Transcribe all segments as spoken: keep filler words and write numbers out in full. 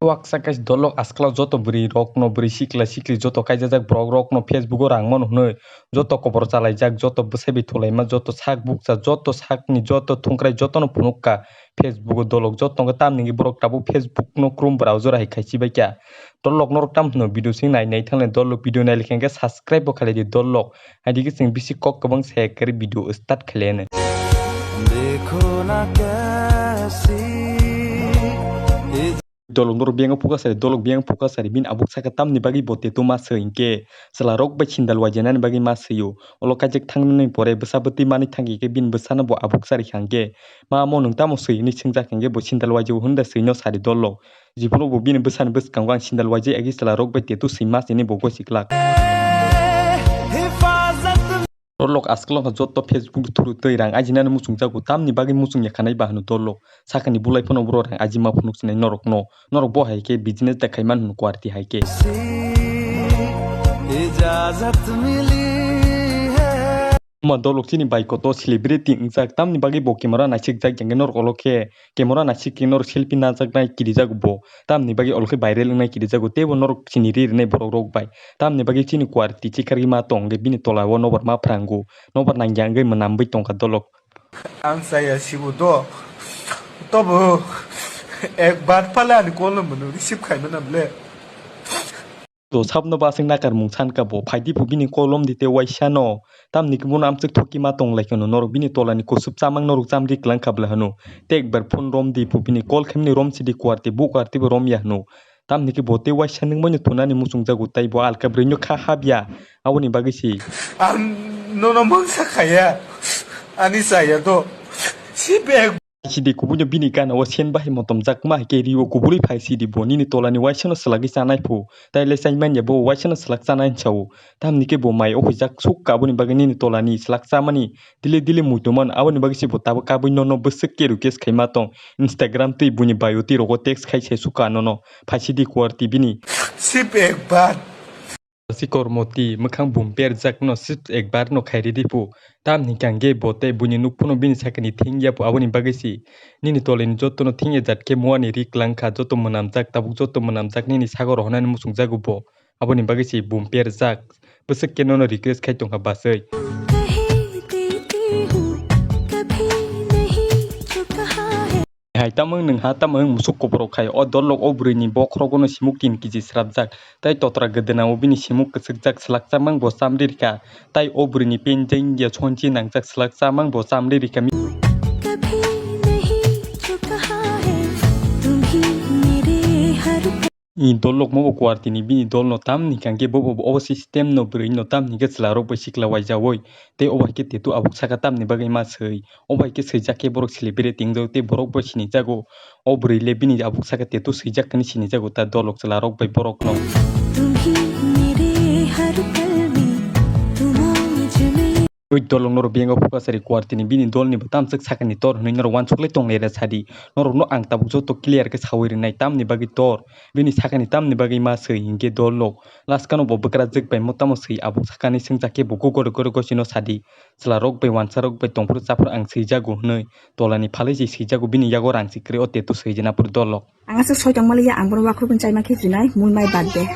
Waksa kaisa dolok askalo joto bwrwi rokno, bwrwi sikla sikli joto kaijajak borok rokno Facebook o rang mano hwnwi joto kobor chalaijak, joto bwsai bai thulaima, joto sak bukcha, joto sakni joto thungkrai jotono phunukha Facebook o dolok joto wngkha. Tamni hwnkhe borok tabuk Facebook no Chrome browser hai khai chibaikha. Dolok norok tam hwno video sing nai nai thangle dolok video nai likha hwnkhe subscribe bo khlai di dolok. Hai digi chwng bisi kok kwbang se kari video start khlai anw. Dolok norok biyang phukasari, dolok biyang phukasari, bini abuk saka tamni bagwi bo teto ma swi hinkhe chwla rok bai sindal waijanani bagwi ma swio. Olo kaijak thangnani pore bwsa bwtwi manwi thangkhe bini bwsano bo abuk sari kha hinkhe, "Ma, mo nwng tamo swi?" hwnwi swngjak hinkhe bo sindal waijao hwnda swino sari dolok. Jibolo bo bini bwsani bwskango ang sindal waijai agi chwla rok bai teto swi ma sini bo gosi glak. Dolok askalo wngkha joto Facebook through tei rang ajinani muchungjago, tamni bagwi muchungya khanai ba hwno dolok. Sakani bulai phano borok rang ajima phunuk sinai norokno. Norok bo hai khe business da khai man hwno kuarti hai khe. Uma dolok chini bai koto celebrity wngjak, tamni bagwi bo camera naisikjak, jengke norok olo khe camera naisik khe norok selfie najaknai kirijago bo, tamni bagwi olo khe viral wngnai kirijago, teibo norok chini ri rwnai borok rok bai, tamni bagwi chini kuarti chikarwi ma tong, hwnkhe bini tola o nobar ma phrango, nobar nangya wngwi mwnamwi tongkha dolok. Ang chaya sibo do, tobo ekbar phala ani call no mano receive khai mana ble. To sabno basing nakarmung sankha bo, phaidi phu bini kolom di tei waisa no, tamni khe bono amchwk thoki ma tong lai kheno, norok bini tola ni kusup chamang norok chamri kwlang kha bwla hwno, tei ekbar phone rom di phu bini call khe mani rom sidi kuarti bo kuarti bo rom ya hwno, tamni khe bo tei waisa nwng bai no thunani muchung jago tei bo alka bwrwi no kha hab ya, aboni bagwi se. Ang nono mangsa khaya, ani chaya do, si bag. Sidi kubui no bini gana o sen bahai motom jakma hai khe rio kubui phai sidi bo nini tola ni waisa no swlagwi chanai phu. Tai le chai manya bo waisa no swlak chanai hinsa o. Tamni khe bo mai o hwijak suk ka aboni bagwi nini tola ni swlak chamani dili dili muitu man aboni bagwi se bo tabuk kabui nono bwswk khe request khai ma tong. Instagram tei buini bio tei rogo text khai se suk ka nono. Phai sidi kuarti bini. Sip ek baat. Sikor moti mwkhang bumper jak no sip ekbar no khairi di phu. Tam hinkha hwnkhe bo tei buini nuk phano bini sakani thengya phu, aboni bagwi si nini tolini jotono thengya jat khe muani ri kwlang kha, joto mwnamjak, tabuk joto mwnamjak nini sagoro honani muchungjago bo, aboni bagwi si bumper jak. Bwswk khe nono request khai tongkha baswi. Hai tamo nwng ha tamo nwng musuk koborok khai o dolok o bwrwi ni bokhorogo no simuk tin kiji srapjak tei totra gwdwna o bini simuk kwchwkjak swlakjak mang bo chamri rikha tei o bwrwi ni pen jengya chonchi nangjak swlakjak mang bo chamri rikha. I dolok mo bo kuartini bini dol no tam ni kangke bo bo obo system no bwrwi no tam ni khe chwla rok bai sikla waijawi tei obo hai khe tetu abuk saka tam ni bagwi ma swi obo hai khe swijak khe borok celebrate wngjago tei borok bai sinijago o bwrwi le bini abuk saka tetu swijak hinwi sinijago ta dolok chwla rok bai borok no. Oi dolok norok biyang o phukasari kuartini bini dol ni bo tamswk sakani tor hinwi norok uansuk lai tonglai ra sadi. Norok no ang tabuk joto clear khe sawi rwnai tamni bagwi tor. Bini sakani tamni bagwi ma swi hinkhe dol lok. Laskano bo bwkrajwk bai mo tamo swi abuk sakani swngjak khe bo gogor gogor gosino sadi. Chwla rok bai uansa rok bai tongphuru chaphuru ang swijago hinwi tolani phalwi se swijago bini yago rang se kwrwi o tetu swijana phuru dol lok. Ang aswk soi tongma liya ang bono wakhuk hwn chaima khe jinai mui mai birthday.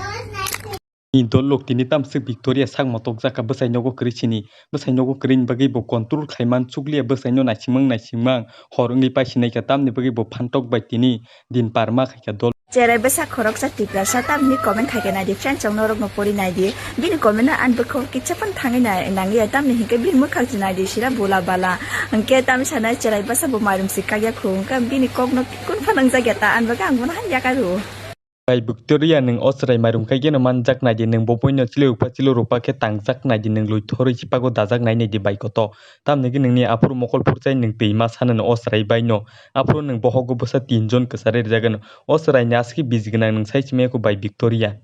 Ni dol lok tini tamswk Victoria sak motokjak kha bwsai nogo kwrwi sini. Bwsai nogo kwrwini bagwi bo control khai man chukliya bwsaino naisimang naisimang hor wngwi paisinaikha tamni bagwi bo phantok bai tini din parma khaikha dol. Cherai bwsa khoroksa Tiprasa tamni comment khaikhe naidi friends chong norokno pori naidi. Bini comment no ani bwkhao kitsa phano thangwi nai nangya tamni hinkhe bini mwkhang se naidi sira bula bala. Hinkhe tamni sanai cherai bwsa bo mairum se kakya khu hinkhe bini kokno kun phano wngjakya ta ani bagwi ang bono han yakar rwo. Bai Victoria, nwng o chwrai mairum khaikhe no manjak naidi, nwng bo boino chilorokpha chilorokpha khe tangjak naidi, nwng lwi thorwi chipago dajak nai naidi bai koto. Tamni khe nwngni aphuru mokol phurchai nwng twi ma sanano o chwrai baino. Aphuru nwng bohogo bwsa tinjon kwchari rijagano. O chwraini aswkhe biji gwnang nwng sai chimaya kho bai Victoria.